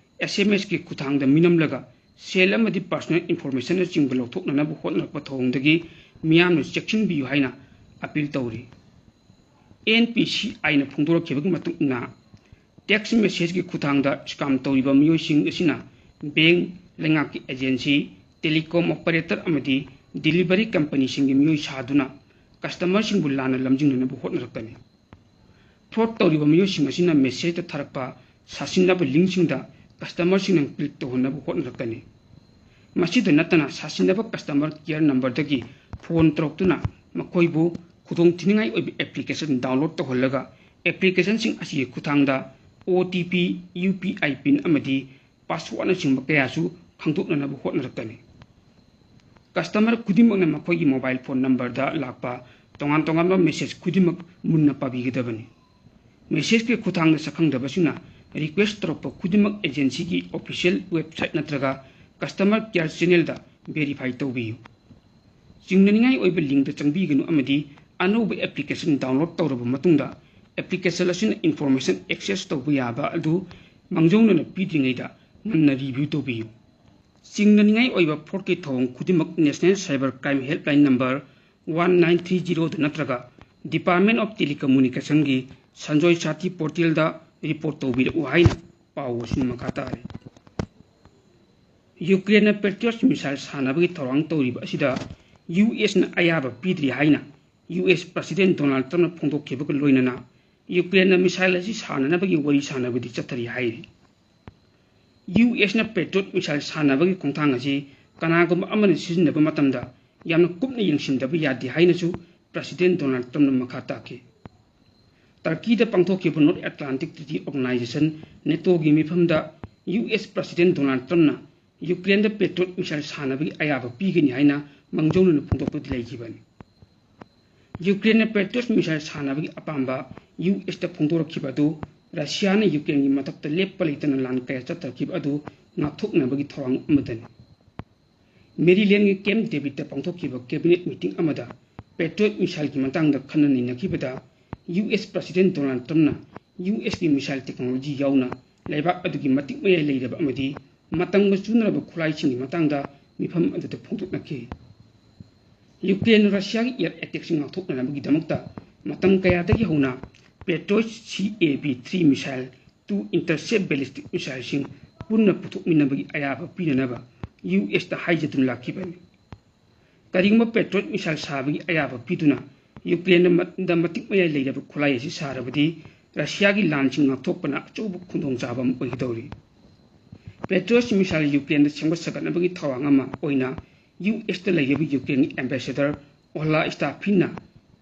SMSꯀꯤ ꯈꯨꯠꯊꯥꯡꯗ ꯃꯤꯅꯝꯂꯒ ꯁꯦꯜ ꯑꯃꯗꯤ personal informationꯅꯆꯤꯡꯕ ꯂꯧꯊꯣꯛꯅꯅꯕ ꯍꯣꯠꯅꯔꯛꯄ ꯊꯧꯑꯣꯡꯗꯒꯤ ꯃꯤꯌꯥꯝꯅ ꯆꯦꯛꯁꯤꯟꯕꯤꯌꯨ ꯍꯥꯏꯅ appeal ꯇꯧꯔꯤ꯫ NPCIꯅ ꯐꯣꯡꯗꯣꯔꯛꯈꯤꯕꯒꯤ ꯃꯇꯨꯡ ꯏꯟꯅ, text messageꯀꯤ ꯈꯨꯠꯊꯥꯡꯗ scam ꯇꯧꯔꯤꯕ ꯃꯤꯑꯣꯏꯁꯤꯡ ꯑꯁꯤꯅ bank, ꯂꯩꯉꯥꯛꯀꯤ agency, telecom operator ꯑꯃꯗꯤ delivery companyꯁꯤꯡꯒꯤ ꯃꯤꯑꯣꯏ ꯁꯥꯗꯨꯅ customerꯁꯤꯡꯕꯨ ꯂꯥꯟꯅ ꯂꯝꯖꯤꯡꯅꯅꯕ ꯍꯣꯠꯅꯔꯛꯀꯅꯤ꯫ Fraud ꯇꯧꯔꯤꯕ ꯃꯤꯑꯣꯏꯁꯤꯡ ꯑꯁꯤꯅ messageꯇ ꯊꯥꯔꯛꯄ ꯁꯥꯁꯤꯟꯅꯕ linkꯁꯤꯡꯗ customerꯁꯤꯡꯅ click ꯇꯧꯍꯟꯅꯕ ꯍꯣꯠꯅꯔꯛꯀꯅꯤ꯫ ꯃꯁꯤꯗ ꯅꯠꯇꯅ ꯁꯥꯁꯤꯟꯅꯕ customer care numberꯗꯒꯤ phone ꯇꯧꯔꯛꯇꯨꯅ ꯃꯈꯣꯏꯕꯨ ꯈꯨꯗꯣꯡꯊꯤꯅꯤꯡꯉꯥꯏ ꯑꯣꯏꯕ application download ꯇꯧꯍꯜꯂꯒ applicationꯁꯤꯡ ꯑꯁꯤꯒꯤ ꯈꯨꯠꯊꯥꯡꯗ OTP, UPI pin ꯑꯃꯗꯤ passwordꯅꯆꯤꯡꯕ ꯀꯌꯥꯁꯨ ꯈꯪꯗꯣꯛꯅꯅꯕ ꯍꯣꯠꯅꯔꯛꯀꯅꯤ꯫ Customer ꯈꯨꯗꯤꯡꯃꯛꯅ ꯃꯈꯣꯏꯒꯤ mobile phone numberꯗ ꯂꯥꯛꯄ ꯇꯣꯉꯥꯟ ꯇꯣꯉꯥꯟꯕ message ꯈꯨꯗꯤꯡꯃꯛ ꯃꯨꯟꯅ ꯄꯥꯕꯤꯒꯗꯕꯅꯤ꯫ Messageꯀꯤ ꯈꯨꯠꯊꯥꯡꯗ ꯁꯛꯈꯪꯗꯕꯁꯤꯡꯅ request ꯇꯧꯔꯛꯄ ꯈꯨꯗꯤꯡꯃꯛ agencyꯒꯤ official website ꯅꯠꯇ꯭ꯔꯒ customer care channelꯗ verify ꯇꯧꯕꯤꯌꯨ꯫ ꯆꯤꯡꯅꯅꯤꯡꯉꯥꯏ ꯑꯣꯏꯕ linkꯇ ꯆꯪꯕꯤꯒꯅꯨ ꯑꯃꯗꯤ ꯑꯅꯧꯕ application download ꯇꯧꯔꯕ ꯃꯇꯨꯡꯗ application ꯑꯁꯤꯅ information access ꯇꯧꯕ ꯌꯥꯕ ꯑꯗꯨ ꯃꯥꯡꯖꯧꯅꯅ ꯄꯤꯗ꯭ꯔꯤꯉꯩꯗ ꯉꯟꯅ review ꯇꯧꯕꯤꯌꯨ꯫ ꯆꯤꯡꯅꯅꯤꯡꯉꯥꯏ ꯑꯣꯏꯕ fraudꯀꯤ ꯊꯧꯑꯣꯡ ꯈꯨꯗꯤꯡꯃꯛ National Cyber Crime Helpline number one nine three zeroꯗ ꯅꯠꯇ꯭ꯔꯒ Department of Telecommunicationꯒꯤ ꯁꯟꯖꯣꯏ ꯁꯥꯊꯤ portalꯗ report ꯇꯧꯕꯤꯔꯛꯎ ꯍꯥꯏꯅ ꯄꯥꯎ ꯑꯁꯤꯅ ꯃꯈꯥ ꯇꯥꯔꯤ꯫ ꯌꯨꯀ꯭ꯔꯦꯟꯅ Patriot missile ꯁꯥꯟꯅꯕꯒꯤ ꯊꯧꯔꯥꯡ ꯇꯧꯔꯤꯕ ꯑꯁꯤꯗ ꯌꯨ ꯑꯦꯁꯅ ꯑꯌꯥꯕ ꯄꯤꯗ꯭ꯔꯤ ꯍꯥꯏꯅ ꯌꯨ ꯑꯦꯁ President Donald Trumpꯅ ꯐꯣꯡꯗꯣꯛꯈꯤꯕꯒ ꯂꯣꯏꯅꯅ ꯌꯨꯀ꯭ꯔꯦꯟꯅ missile ꯑꯁꯤ ꯁꯥꯟꯅꯅꯕꯒꯤ ꯋꯥꯔꯤ ꯁꯥꯟꯅꯕꯗꯤ ꯆꯠꯊꯔꯤ ꯍꯥꯏꯔꯤ꯫ ꯌꯨ ꯑꯦꯁꯅ Patriot missile ꯁꯥꯟꯅꯕꯒꯤ ꯈꯣꯡꯊꯥꯡ ꯑꯁꯤ ꯀꯅꯥꯒꯨꯝꯕ ꯑꯃꯅ ꯁꯤꯖꯤꯟꯅꯕ ꯃꯇꯝꯗ ꯌꯥꯝꯅ ꯀꯨꯞꯅ ꯌꯦꯡꯁꯤꯟꯗꯕ ꯌꯥꯗꯦ ꯍꯥꯏꯅꯁꯨ President Donald Trumpꯅ ꯃꯈꯥ ꯇꯥꯈꯤ꯫ ꯇꯔꯀꯤꯗ ꯄꯥꯡꯊꯣꯛꯈꯤꯕ North Atlantic Treaty Organization, NATOꯒꯤ ꯃꯤꯐꯝꯗ ꯌꯨ ꯑꯦꯁ President Donald Trumpꯅ ꯌꯨꯀ꯭ꯔꯦꯟꯗ Patriot missile ꯁꯥꯟꯅꯕꯒꯤ ꯑꯌꯥꯕ ꯄꯤꯒꯅꯤ ꯍꯥꯏꯅ ꯃꯥꯡꯖꯧꯅꯅ ꯐꯣꯡꯗꯣꯛꯄꯗꯤ ꯂꯩꯈꯤꯕꯅꯤ꯫ ꯌꯨꯀ꯭ꯔꯦꯟꯅ Patriot missile ꯁꯥꯟꯅꯕꯒꯤ ꯑꯄꯥꯝꯕ ꯌꯨ ꯑꯦꯁꯇ ꯐꯣꯡꯗꯣꯔꯛꯈꯤꯕ ꯑꯗꯨ ꯔꯁꯤꯌꯥꯅ ꯌꯨꯀ꯭ꯔꯦꯟꯒꯤ ꯃꯊꯛꯇ ꯂꯦꯞꯄ ꯂꯩꯇꯅ ꯂꯥꯟ ꯀꯌꯥ ꯆꯠꯊꯈꯤꯕ ꯑꯗꯨ ꯉꯥꯛꯊꯣꯛꯅꯕꯒꯤ ꯊꯧꯔꯥꯡ ꯑꯃꯗꯅꯤ꯫ ꯃꯦꯔꯤꯂꯦꯟꯒꯤ Camp Davidꯇ ꯄꯥꯡꯊꯣꯛꯈꯤꯕ cabinet meeting ꯑꯃꯗ Patriot missileꯒꯤ ꯃꯇꯥꯡꯗ ꯈꯟꯅ ꯅꯩꯅꯈꯤꯕꯗ ꯌꯨ ꯑꯦꯁ President Donald Trumpꯅ ꯌꯨ ꯑꯦꯁꯀꯤ missile technology ꯌꯥꯎꯅ ꯂꯩꯕꯥꯛ ꯑꯗꯨꯒꯤ ꯃꯇꯤꯛ ꯃꯌꯥꯏ ꯂꯩꯔꯕ ꯑꯃꯗꯤ ꯃꯇꯝꯒ ꯆꯨꯅꯔꯕ ꯈꯨꯠꯂꯥꯏꯁꯤꯡꯒꯤ ꯃꯇꯥꯡꯗ ꯃꯤꯐꯝ ꯑꯗꯨꯗ ꯐꯣꯡꯗꯣꯛꯅꯈꯤ꯫ ꯌꯨꯀ꯭ꯔꯦꯟꯅ ꯔꯁꯤꯌꯥꯒꯤ air attackꯁꯤꯡ ꯉꯥꯛꯊꯣꯛꯅꯅꯕꯒꯤꯗꯃꯛꯇ ꯃꯇꯝ ꯀꯌꯥꯗꯒꯤ ꯍꯧꯅ Patriot C A B three missile, two intercept ballistic missileꯁꯤꯡ ꯄꯨꯟꯅ ꯄꯨꯊꯣꯛꯃꯤꯟꯅꯕꯒꯤ ꯑꯌꯥꯕ ꯄꯤꯅꯅꯕ ꯌꯨ ꯑꯦꯁꯇ ꯍꯥꯏꯖꯗꯨꯅ ꯂꯥꯛꯈꯤꯕꯅꯤ꯫ ꯀꯔꯤꯒꯨꯝꯕ Patriot missile ꯁꯥꯕꯒꯤ ꯑꯌꯥꯕ ꯄꯤꯗꯨꯅ ꯌꯨꯀ꯭ꯔꯦꯟꯗ ꯃ-, ꯗ ꯃꯇꯤꯛ ꯃꯌꯥꯏ ꯂꯩꯔꯕ ꯈꯨꯠꯂꯥꯏ ꯑꯁꯤ ꯁꯥꯔꯕꯗꯤ ꯔꯁꯤꯌꯥꯒꯤ ꯂꯥꯟꯁꯤꯡ ꯉꯥꯛꯊꯣꯛꯄꯅ ꯑꯆꯧꯕ ꯈꯨꯗꯣꯡꯆꯥꯕ ꯑꯃ ꯑꯣꯏꯒꯗꯧꯔꯤ꯫ Patriot missile ꯌꯨꯀ꯭ꯔꯦꯟꯗ ꯁꯦꯝꯒꯠ ꯁꯥꯒꯠꯅꯕꯒꯤ ꯊꯧꯔꯥꯡ ꯑꯃ ꯑꯣꯏꯅ ꯌꯨ ꯑꯦꯁꯇ ꯂꯩꯔꯤꯕ ꯌꯨꯀ꯭ꯔꯦꯟꯒꯤ ambassador Ola Stafinꯅ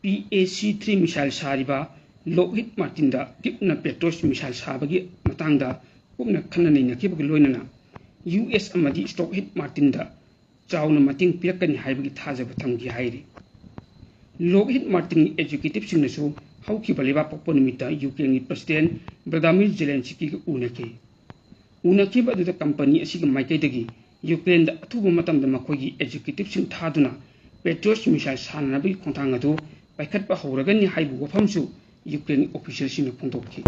P A C three missile ꯁꯥꯔꯤꯕ Lockheed Martinꯗ ꯀꯤꯞꯅ Patriot missile ꯁꯥꯕꯒꯤ ꯃꯇꯥꯡꯗ ꯀꯨꯞꯅ ꯈꯟꯅ ꯅꯩꯅꯈꯤꯕꯒ ꯂꯣꯏꯅꯅ ꯌꯨ ꯑꯦꯁ ꯑꯃꯗꯤ Lockheed Martinꯗ ꯆꯥꯎꯅ ꯃꯇꯦꯡ ꯄꯤꯔꯛꯀꯅꯤ ꯍꯥꯏꯕꯒꯤ ꯊꯥꯖꯕ ꯊꯝꯈꯤ ꯍꯥꯏꯔꯤ꯫ ꯂꯣꯛꯍꯤꯠ ꯃꯥꯔꯇꯤꯟꯒꯤ ꯑꯦꯖꯤꯀ꯭ꯌꯨꯇꯤꯕꯁꯤꯡꯅꯁꯨ ꯍꯧꯈꯤꯕ ꯂꯩꯕꯥꯛ ꯄꯣꯛꯄ ꯅꯨꯃꯤꯠꯇ ꯌꯨꯀ꯭ꯔꯦꯟꯒꯤ ꯄ꯭ꯔꯁꯤꯗꯦꯟ ꯚ꯭ꯂꯥꯗꯥꯃꯤꯔ ꯖꯦꯂꯦꯟꯁꯀꯤꯒ ꯎꯅꯈꯤ꯫ ꯎꯅꯈꯤꯕ ꯑꯗꯨꯗ ꯀꯝꯄꯅꯤ ꯑꯁꯤꯒꯤ ꯃꯥꯏꯀꯩꯗꯒꯤ ꯌꯨꯀ꯭ꯔꯦꯟꯗ ꯑꯊꯨꯕ ꯃꯇꯝꯗ ꯃꯈꯣꯏꯒꯤ ꯑꯦꯖꯤꯀ꯭ꯌꯨꯇꯤꯕꯁꯤꯡ ꯊꯥꯗꯨꯅ ꯄꯦꯇ꯭ꯔꯤꯌꯣꯠ ꯃꯤꯁꯥꯏꯜ ꯁꯥꯟꯅꯅꯕꯒꯤ ꯈꯣꯡꯊꯥꯡ ꯑꯗꯨ ꯄꯥꯏꯈꯠꯄ ꯍꯧꯔꯒꯅꯤ ꯍꯥꯏꯕ ꯋꯥꯐꯝꯁꯨ ꯌꯨꯀ꯭ꯔꯦꯟꯒꯤ ꯑꯣꯐꯤꯁꯤꯌꯦꯜꯁꯤꯡꯅ ꯐꯣꯡꯗꯣꯛꯈꯤ꯫